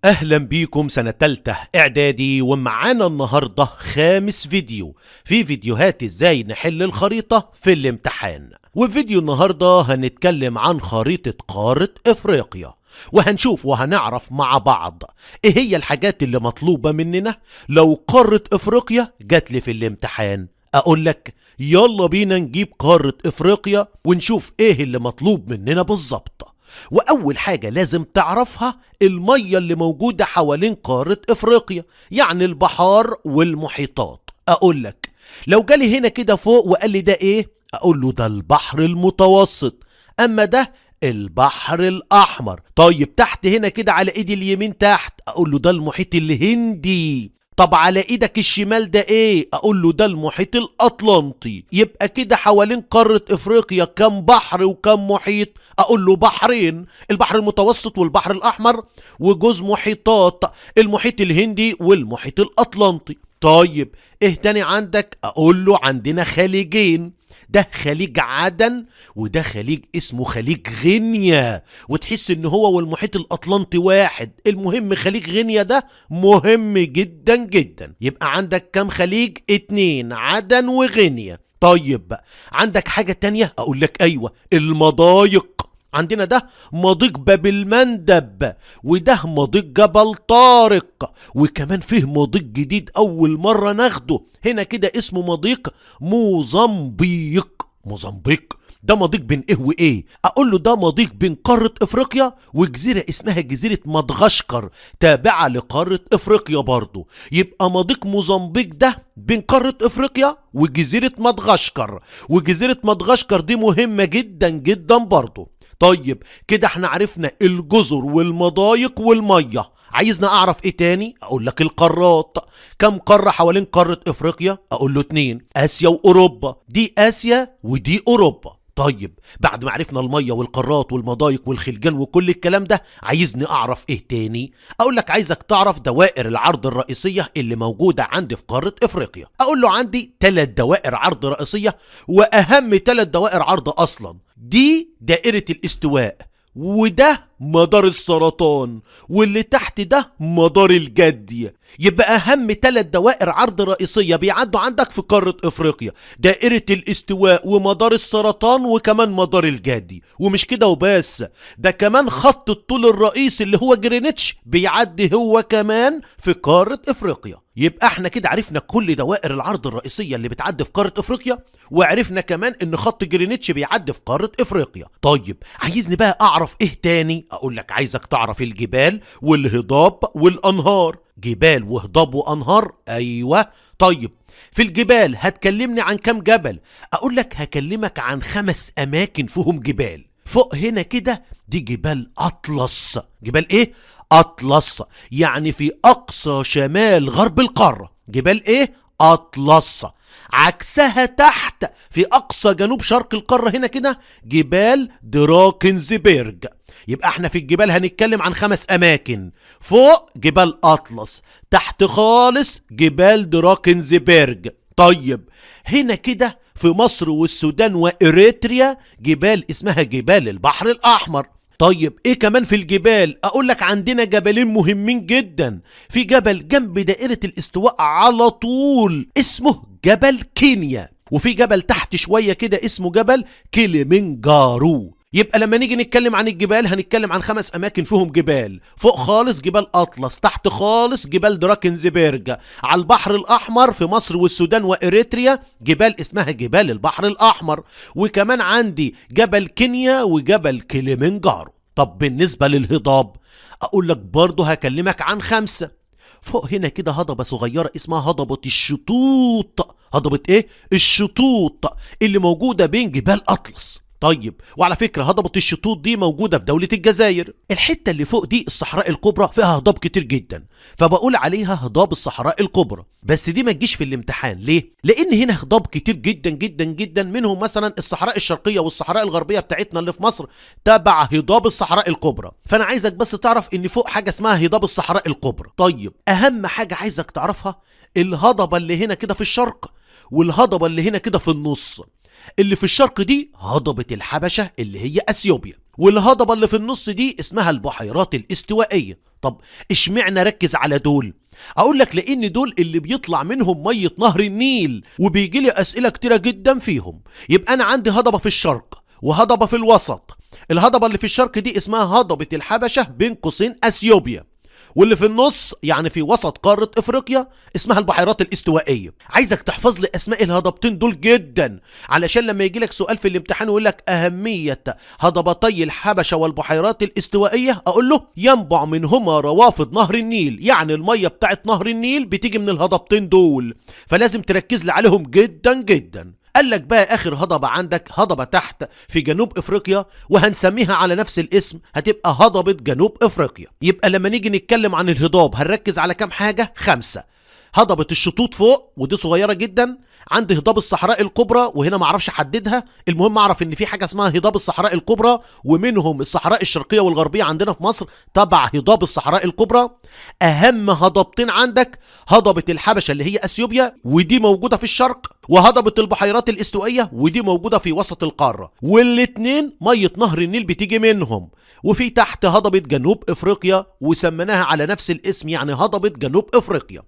أهلا بيكم سنة تالتة إعدادي، ومعانا النهاردة خامس فيديو في فيديوهات إزاي نحل الخريطة في الامتحان. وفيديو النهاردة هنتكلم عن خريطة قارة إفريقيا، وهنشوف وهنعرف مع بعض إيه هي الحاجات اللي مطلوبة مننا لو قارة إفريقيا جات لي في الامتحان. أقول لك يلا بينا نجيب قارة إفريقيا ونشوف إيه اللي مطلوب مننا بالظبط. وأول حاجة لازم تعرفها المية اللي موجودة حوالين قارة إفريقيا، يعني البحار والمحيطات. أقول لك لو جالي هنا كده فوق وقال لي ده إيه، أقول له ده البحر المتوسط، أما ده البحر الأحمر. طيب تحت هنا كده على إيدي اليمين تحت، أقول له ده المحيط الهندي. طب على ايدك الشمال ده ايه؟ اقول له ده المحيط الاطلنطي. يبقى كده حوالين قارة افريقيا كم بحر وكم محيط؟ اقول له بحرين، البحر المتوسط والبحر الاحمر، وجوز محيطات، المحيط الهندي والمحيط الاطلنطي. طيب ايه تاني عندك؟ اقول له عندنا خليجين، ده خليج عدن وده خليج اسمه خليج غينيا، وتحس ان هو والمحيط الاطلنطي واحد. المهم خليج غينيا ده مهم جدا جدا. يبقى عندك كم خليج؟ 2، عدن وغينيا. طيب عندك حاجة تانية؟ اقول لك ايوه، المضايق. عندنا ده مضيق باب المندب، وده مضيق جبل طارق، وكمان فيه مضيق جديد أول مرة ناخده هنا كده اسمه مضيق موزمبيق. موزمبيق ده مضيق بين ايه وايه؟ اقول له ده مضيق بين قارة افريقيا وجزيرة اسمها جزيرة مدغشقر تابعة لقارة افريقيا برضو. يبقى مضيق موزمبيق ده بين قارة افريقيا وجزيرة مدغشقر، وجزيرة مدغشقر دي مهمة جدا جدا برضو. طيب كده احنا عرفنا الجزر والمضايق والمية، عايزنا اعرف ايه تاني؟ اقول لك القارات. كم قارة حوالين قارة افريقيا؟ اقول له 2، اسيا واوروبا. دي اسيا ودي اوروبا. طيب بعد ما عرفنا المية والقارات والمضايق والخلجان وكل الكلام ده، عايزني اعرف ايه تاني؟ اقول لك عايزك تعرف دوائر العرض الرئيسية اللي موجودة عندي في قارة افريقيا. اقول له عندي 3 دوائر عرض رئيسية، واهم 3 دوائر عرض اصلا دي دائرة الاستواء، وده مدار السرطان، واللي تحت ده مدار الجدي. يبقى أهم 3 دوائر عرض رئيسية بيعدوا عندك في قارة إفريقيا، دائرة الاستواء ومدار السرطان وكمان مدار الجدي. ومش كده وبس، ده كمان خط الطول الرئيسي اللي هو جرينتش بيعدي هو كمان في قارة إفريقيا. يبقى احنا كده عرفنا كل دوائر العرض الرئيسية اللي بتعدي في قارة افريقيا، وعرفنا كمان ان خط جرينتش بيعدي في قارة افريقيا. طيب عايزني بقى اعرف ايه تاني؟ اقول لك عايزك تعرف الجبال والهضاب والانهار. جبال وهضاب وانهار، ايوه. طيب في الجبال هتكلمني عن كم جبل؟ اقول لك هكلمك عن 5 اماكن فيهم جبال. فوق هنا كده دي جبال اطلس. جبال ايه؟ اطلس، يعني في اقصى شمال غرب القارة. جبال ايه؟ اطلس. عكسها تحت في اقصى جنوب شرق القارة هنا كده جبال دراكنزبرج. يبقى احنا في الجبال هنتكلم عن 5 اماكن، فوق جبال اطلس، تحت خالص جبال دراكنزبرج. طيب هنا كده في مصر والسودان وإريتريا جبال اسمها جبال البحر الأحمر. طيب ايه كمان في الجبال؟ اقول لك عندنا جبلين مهمين جدا. في جبل جنب دائرة الاستواء على طول اسمه جبل كينيا، وفي جبل تحت شوية كده اسمه جبل كيليمنجارو. يبقى لما نيجي نتكلم عن الجبال هنتكلم عن 5 أماكن فيهم جبال. فوق خالص جبال أطلس، تحت خالص جبال دراكنزبرج، على البحر الأحمر في مصر والسودان وإريتريا جبال اسمها جبال البحر الأحمر، وكمان عندي جبل كينيا وجبل كيليمنجارو. طب بالنسبة للهضاب أقول لك برضه هكلمك عن 5. فوق هنا كده هضبة صغيرة اسمها هضبة الشطوط. هضبة ايه؟ الشطوط اللي موجودة بين جبال أطلس. طيب وعلى فكرة هضبة الشطوط دي موجودة في دولة الجزائر. الحتة اللي فوق دي الصحراء الكبرى فيها هضاب كتير جدا، فبقول عليها هضاب الصحراء الكبرى. بس دي ما تجيش في الامتحان. ليه؟ لأن هنا هضاب كتير جدا جدا جدا، منهم مثلا الصحراء الشرقية والصحراء الغربية بتاعتنا اللي في مصر تبع هضاب الصحراء الكبرى. فأنا عايزك بس تعرف إن فوق حاجة اسمها هضاب الصحراء الكبرى. طيب أهم حاجة عايزك تعرفها الهضبة اللي هنا كده في الشرق والهضبة اللي هنا كده في النص. اللي في الشرق دي هضبة الحبشة اللي هي أثيوبيا. والهضبة اللي في النص دي اسمها البحيرات الاستوائية. طب اشمعنى ركز على دول؟ اقول لك لان دول اللي بيطلع منهم مية نهر النيل، وبيجي لي اسئلة كتيرة جدا فيهم. يبقى انا عندي هضبة في الشرق وهضبة في الوسط. الهضبة اللي في الشرق دي اسمها هضبة الحبشة بين قوسين اثيوبيا، واللي في النص يعني في وسط قارة افريقيا اسمها البحيرات الاستوائية. عايزك تحفظ لي اسماء الهضبتين دول جدا، علشان لما يجي لك سؤال في الامتحان ويقول لك اهمية هضبتي الحبشة والبحيرات الاستوائية، اقول له ينبع منهما روافد نهر النيل، يعني المية بتاعت نهر النيل بتيجي من الهضبتين دول، فلازم تركز لي عليهم جدا جدا. قال لك بقى اخر هضبة عندك هضبة تحت في جنوب افريقيا، وهنسميها على نفس الاسم، هتبقى هضبة جنوب افريقيا. يبقى لما نيجي نتكلم عن الهضاب هنركز على كام حاجة؟ 5. هضبة الشطوط فوق ودي صغيرة جدا، عندي هضاب الصحراء الكبرى وهنا معرفش احددها، المهم اعرف ان في حاجة اسمها هضاب الصحراء الكبرى، ومنهم الصحراء الشرقية والغربية عندنا في مصر تبع هضاب الصحراء الكبرى. اهم هضبتين عندك هضبة الحبشة اللي هي اثيوبيا ودي موجودة في الشرق، وهضبة البحيرات الاستوائية ودي موجودة في وسط القارة، والاتنين مية نهر النيل بتيجي منهم. وفي تحت هضبة جنوب افريقيا وسميناها على نفس الاسم يعني هضبة جنوب افريقيا.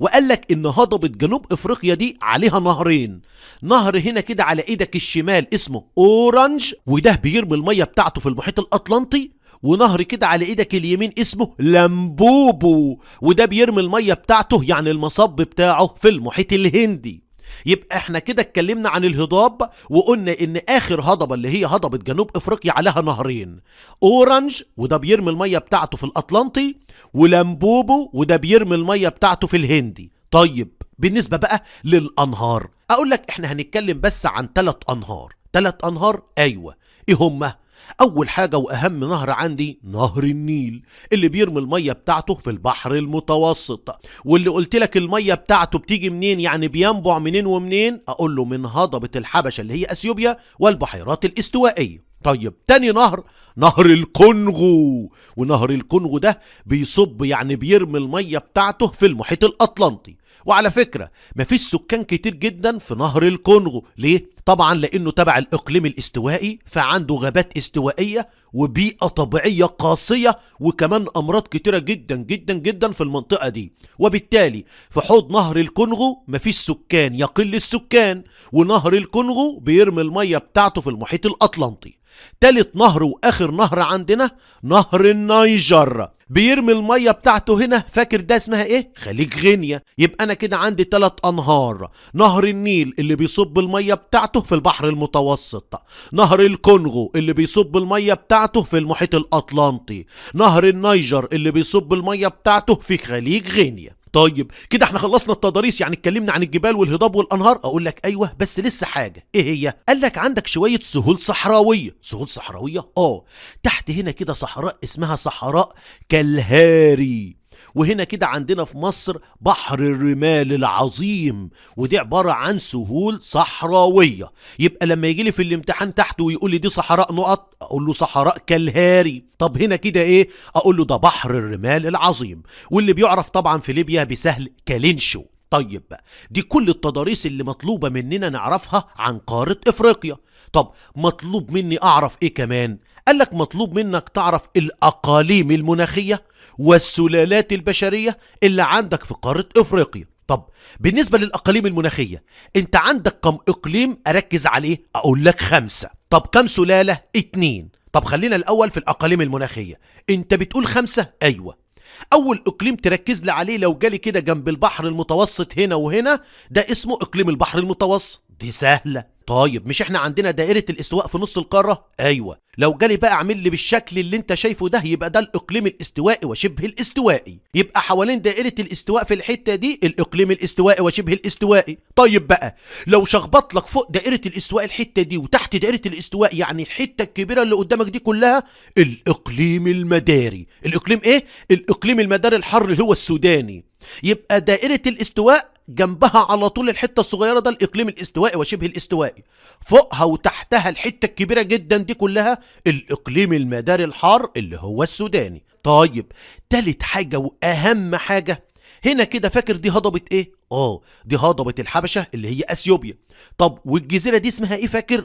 وقال لك ان هضبة جنوب افريقيا دي عليها نهرين، نهر هنا كده على ايدك الشمال اسمه اورنج وده بيرمي المية بتاعته في المحيط الاطلنطي، ونهر كده على ايدك اليمين اسمه لامبوبو وده بيرمي المية بتاعته يعني المصب بتاعه في المحيط الهندي. يبقى احنا كده اتكلمنا عن الهضاب وقلنا ان اخر هضبة اللي هي هضبة جنوب افريقيا عليها نهرين، اورنج وده بيرمي المية بتاعته في الاطلنطي، ولامبوبو وده بيرمي المية بتاعته في الهندي. طيب بالنسبة بقى للانهار، اقول لك احنا هنتكلم بس عن 3 انهار. 3 انهار؟ ايوه. ايه هما؟ اول حاجة واهم نهر عندي نهر النيل اللي بيرمي المية بتاعته في البحر المتوسط، واللي قلت لك المية بتاعته بتيجي منين يعني بينبع منين ومنين، اقول له من هضبة الحبشة اللي هي اثيوبيا والبحيرات الاستوائية. طيب تاني نهر، نهر الكونغو، ونهر الكونغو ده بيصب يعني بيرمي المية بتاعته في المحيط الأطلنطي. وعلى فكرة مفيش سكان كتير جدا في نهر الكونغو، ليه؟ طبعا لأنه تبع الإقليم الاستوائي، فعنده غابات استوائية وبيئة طبيعية قاسية، وكمان أمراض كتيرة جدا جدا جدا في المنطقة دي، وبالتالي في حوض نهر الكونغو مفيش سكان، يقل السكان، ونهر الكونغو بيرمي المية بتاعته في المحيط الأطلنطي. تالت نهر واخر نهر عندنا نهر النيجر، بيرمي المية بتاعته هنا، فاكر ده اسمها ايه؟ خليج غينيا. يبقى انا كده عندي 3 انهار، نهر النيل اللي بيصب المية بتاعته في البحر المتوسط، نهر الكونغو اللي بيصب المية بتاعته في المحيط الاطلنطي، نهر النيجر اللي بيصب المية بتاعته في خليج غينيا. طيب كده احنا خلصنا التضاريس، يعني اتكلمنا عن الجبال والهضاب والانهار. اقول لك ايوه بس لسه حاجه، ايه هي؟ قال لك عندك شويه سهول صحراويه. سهول صحراويه؟ تحت هنا كده صحراء اسمها صحراء كالهاري، وهنا كده عندنا في مصر بحر الرمال العظيم، ودي عبارة عن سهول صحراوية. يبقى لما يجي لي في الامتحان تحت ويقول لي دي صحراء نقط، اقول له صحراء كالهاري. طب هنا كده ايه؟ اقول له ده بحر الرمال العظيم، واللي بيعرف طبعا في ليبيا بسهل كالينشو. طيب دي كل التضاريس اللي مطلوبة مننا نعرفها عن قارة افريقيا. طب مطلوب مني اعرف ايه كمان؟ قال لك مطلوب منك تعرف الاقاليم المناخية والسلالات البشرية اللي عندك في قارة افريقيا. طب بالنسبة للاقاليم المناخية، انت عندك كم اقليم اركز عليه؟ اقول لك 5. طب كم سلالة؟ 2. طب خلينا الاول في الاقاليم المناخية، انت بتقول 5؟ ايوه. اول اقليم تركز لي عليه لو جالي كده جنب البحر المتوسط هنا وهنا، ده اسمه اقليم البحر المتوسط، دي سهلة. طيب مش احنا عندنا دائرة الاستواء في نص القارة؟ ايوه. لو جالي بقى اعمل لي بالشكل اللي انت شايفه ده، يبقى ده الاقليم الاستوائي وشبه الاستوائي، يبقى حوالين دائرة الاستواء في الحتة دي الاقليم الاستوائي وشبه الاستوائي. طيب بقى لو شخبط لك فوق دائرة الاستواء الحتة دي وتحت دائرة الاستواء، يعني الحتة الكبيرة اللي قدامك دي كلها الاقليم المداري. الاقليم ايه؟ الاقليم المداري الحر اللي هو السوداني. يبقى دائرة الاستواء جنبها على طول الحتة الصغيرة ده الإقليم الاستوائي وشبه الاستوائي، فوقها وتحتها الحتة الكبيرة جدا دي كلها الإقليم المداري الحار اللي هو السوداني. طيب تالت حاجة وأهم حاجة، هنا كده فاكر دي هضبة ايه؟ دي هضبة الحبشة اللي هي اثيوبيا. طب والجزيرة دي اسمها ايه فاكر؟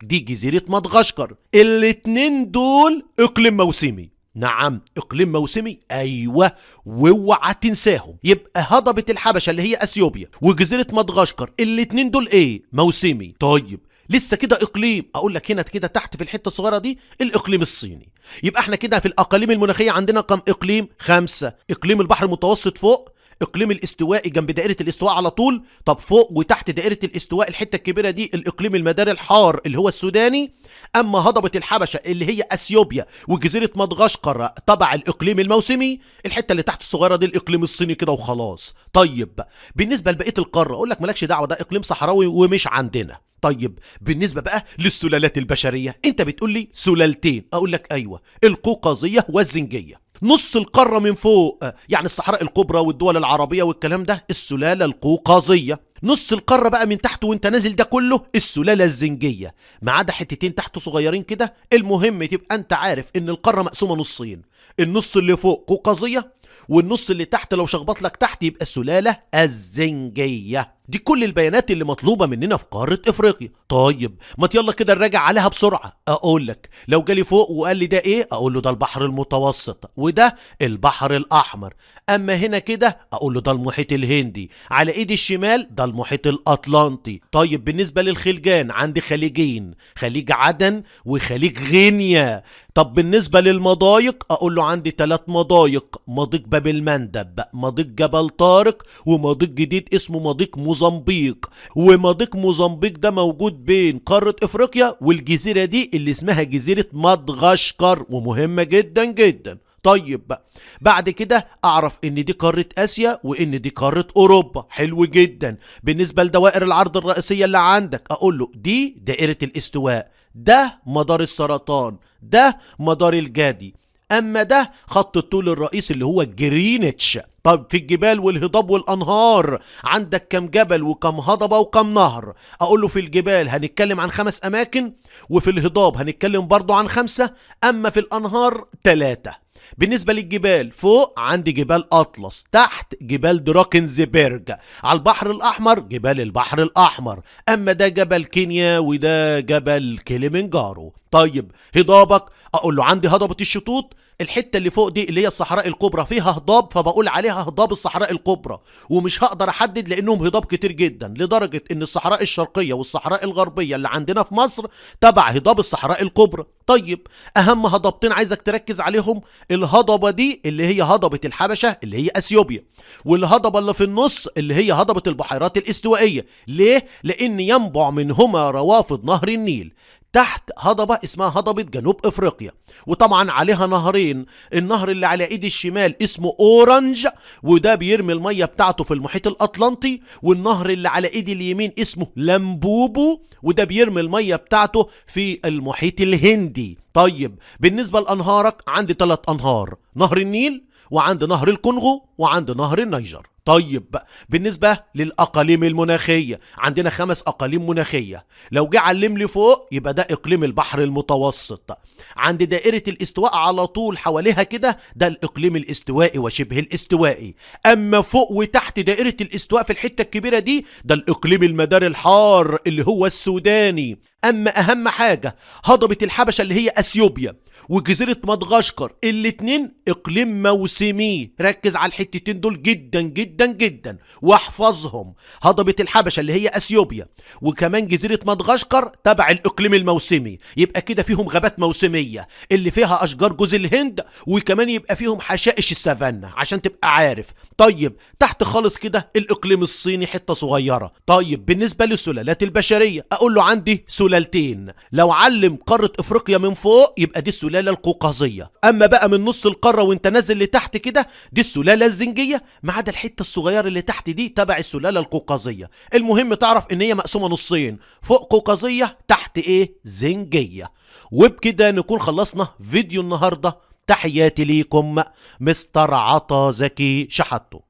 دي جزيرة مدغشقر. الاتنين دول اقليم موسمي. نعم اقليم موسمي، ايوه، واوعى تنساهم. يبقى هضبة الحبشة اللي هي اثيوبيا وجزيرة مدغشقر الاتنين دول ايه؟ موسمي. طيب لسه كده اقليم، اقول لك هنا كده تحت في الحتة الصغيرة دي الاقليم الصيني. يبقى احنا كده في الاقاليم المناخية عندنا كم اقليم؟ 5. اقليم البحر المتوسط فوق، اقليم الاستوائي جنب دائرة الاستواء على طول، طب فوق وتحت دائرة الاستواء الحتة الكبيرة دي الاقليم المداري الحار اللي هو السوداني. اما هضبه الحبشة اللي هي اثيوبيا وجزيرة مدغشقر تبع الاقليم الموسمي، الحتة اللي تحت الصغيرة دي الاقليم الصيني كده وخلاص. طيب بالنسبة لبقية القارة اقول لك مالكش دعوه، ده اقليم صحراوي ومش عندنا. طيب بالنسبة بقى للسلالات البشرية، انت بتقول لي سلالتين، اقول لك ايوه، القوقازيه والزنجيه. نص القارة من فوق يعني الصحراء الكبرى والدول العربية والكلام ده السلالة القوقازية. نص القارة بقى من تحت وانت نازل ده كله السلالة الزنجية، ما عدا حتتين تحت صغيرين كده. المهم تبقى انت عارف ان القارة مقسومة نصين، النص اللي فوق قوقازية والنص اللي تحت لو شخبط لك تحت يبقى السلالة الزنجية. دي كل البيانات اللي مطلوبة مننا في قارة افريقيا. طيب ما يلا كده نراجع عليها بسرعة. اقول لك لو جالي فوق وقال لي ده ايه، اقول له ده البحر المتوسط وده البحر الاحمر. اما هنا كده اقول له ده المحيط الهندي، على ايدي الشمال ده المحيط الاطلنطي. طيب بالنسبة للخلجان عندي خليجين، خليج عدن وخليج غينيا. طب بالنسبة للمضايق اقول له عندي 3 مضايق، مضيق باب المندب، مضيق جبل طارق، ومضيق جديد اسمه مضيق موزمبيق. ومضيق موزمبيق ده موجود بين قارة افريقيا والجزيرة دي اللي اسمها جزيرة مدغشقر، ومهمة جدا جدا. طيب بعد كده اعرف ان دي قارة اسيا وان دي قارة اوروبا. حلو جدا. بالنسبة لدوائر العرض الرئيسية اللي عندك اقول له دي دائرة الاستواء، ده مدار السرطان، ده مدار الجدي، اما ده خط الطول الرئيسي اللي هو جرينتش. طب في الجبال والهضاب والانهار عندك كم جبل وكم هضبة وكم نهر؟ اقول له في الجبال هنتكلم عن 5 اماكن، وفي الهضاب هنتكلم برضو عن 5، اما في الانهار 3. بالنسبة للجبال فوق عندي جبال أطلس، تحت جبال دراكنزبرج، على البحر الأحمر جبال البحر الأحمر، أما ده جبل كينيا وده جبل كليمنجارو. طيب هضابك أقول له عندي هضبة الشطوط، الحتة اللي فوق دي اللي هي الصحراء الكبرى فيها هضاب فبقول عليها هضاب الصحراء الكبرى، ومش هقدر أحدد لأنهم هضاب كتير جدا، لدرجة إن الصحراء الشرقية والصحراء الغربية اللي عندنا في مصر تبع هضاب الصحراء الكبرى. طيب أهم هضبتين عايزك تركز عليهم، الهضبة دي اللي هي هضبة الحبشة اللي هي أثيوبيا، والهضبة اللي في النص اللي هي هضبة البحيرات الاستوائية. ليه؟ لأن ينبع منهما روافد نهر النيل. تحت هضبة اسمها هضبة جنوب افريقيا، وطبعا عليها نهرين، النهر اللي على ايد الشمال اسمه اورنج وده بيرمي المية بتاعته في المحيط الاطلنطي، والنهر اللي على ايد اليمين اسمه لامبوبو وده بيرمي المية بتاعته في المحيط الهندي. طيب بالنسبة لانهارك عندي 3 انهار، نهر النيل وعند نهر الكونغو وعند نهر النيجر. طيب بالنسبة للأقاليم المناخية عندنا 5 أقاليم مناخية، لو جه علم لي فوق يبقى ده إقليم البحر المتوسط، عند دائرة الاستواء على طول حواليها كده ده الإقليم الاستوائي وشبه الاستوائي، أما فوق وتحت دائرة الاستواء في الحتة الكبيرة دي ده الإقليم المداري الحار اللي هو السوداني. أما أهم حاجة هضبة الحبشة اللي هي أثيوبيا وجزيرة مدغشقر الاتنين إقليم موسمي، ركز على الحتتين دول جدا جدا جدا واحفظهم. هضبة الحبشة اللي هي أثيوبيا وكمان جزيرة مدغشقر تبع الإقليم الموسمي، يبقى كده فيهم غابات موسمية اللي فيها أشجار جوز الهند، وكمان يبقى فيهم حشائش السافانا عشان تبقى عارف. طيب تحت خالص كده الإقليم الصيني حتة صغيرة. طيب بالنسبة للسلالات البشرية أقول له عندي سلالتين، لو علم قارة إفريقيا من فوق يبقى دي السلالة القوقازية، أما بقى من نص القارة وانت نازل لتحت كده دي السلالة الزنجية، ما عدا الحتة الصغيرة اللي تحت دي تبع السلالة القوقازية. المهم تعرف ان هي مقسومة نصين، فوق قوقازية تحت ايه؟ زنجية. وبكده نكون خلصنا فيديو النهاردة. تحياتي ليكم مستر عطا زكي شحاتو.